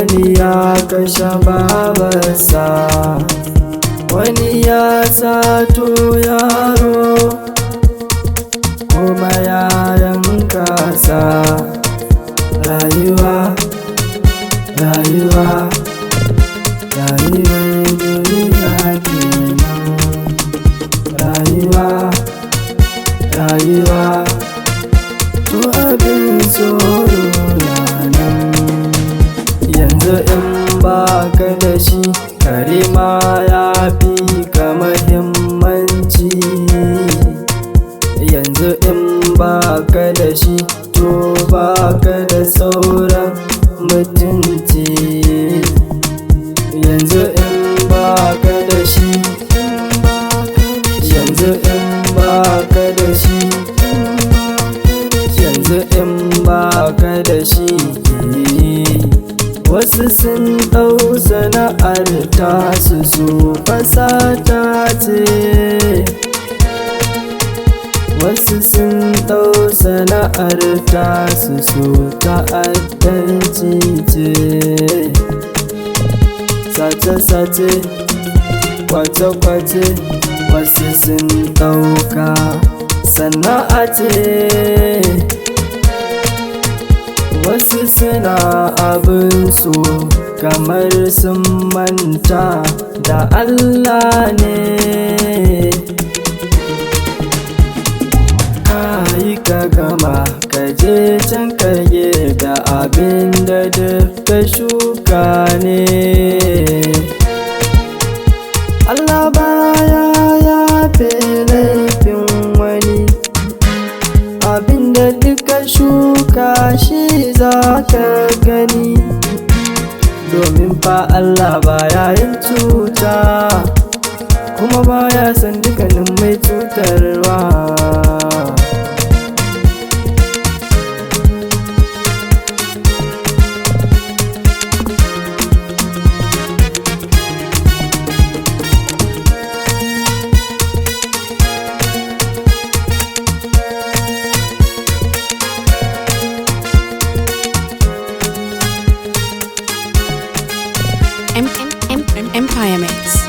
Wani ya kashe babarsa, wani ya sato yaro kuma ya yanka sa. Rayuwa, rayuwa, rayuwar duniya kenan. Rayuwa, rayuwa, to abin tsoro na nan. Yanzu in baka da shi, kare ma ya fi ka mahimmanci. Yanzu in baka da shi, to baka da sauran mutunci. Yanzu in baka da shi, yanzu in baka da shi, yanzu in baka da shi. Wasu sun ɗau sana'ar tasu su fasata ce. Wasu sun ɗau sana'ar tasu su ta'addanci ce. Sace-sace, kwace-kwace, wasu sun ɗauka sana'a ce. Wasu suna abin su kamar sun manta da Allah ne. Ka yi ka gama, ka je can ka da abin da duk ka shuka ne. Allah baya yafe laifin wani, abin da duk ka shuka shi za ka gani. Domin fa Allah baya yin cuta, kuma baya son dukkanin mai cutarwa. Empire Mix.